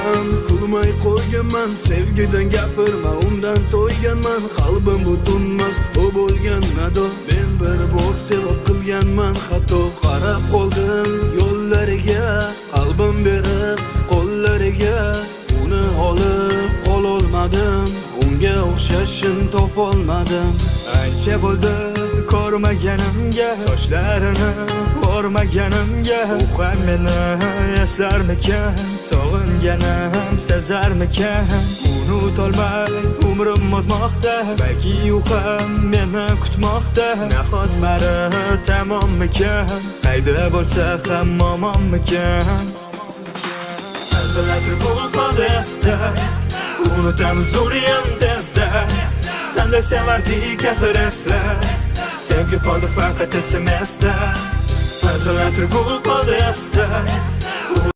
San kulmay qo'yganman, sevgidan gapirma, undan to'yganman. Qalbim butunmas, u bo'lgan nado. Men bir bor sevib qilganman xato. Qarab qoldim yo'llariga, qalbim berib qo'llariga. Uni olib qololmadim, unga o'xshashin topolmadim. Ancha bo'ldi ko'rmaganimga, sochlarini o'rmaganimga. U ham meni eslarmikan, sog'inganim sezarmikan? Unutolmay umrim o'tmoqda, balki u ham meni kutmoqda. Nahot bari tamommikan, qayda bo'lsa ham omonmikan? Hazillar bo'lib qoldi esda, unutamiz uniyam tezda. Qanday sevardik axir, esla. Sevgi qoldi faqat SMSda. Hazillar bo'lib qoldi esda.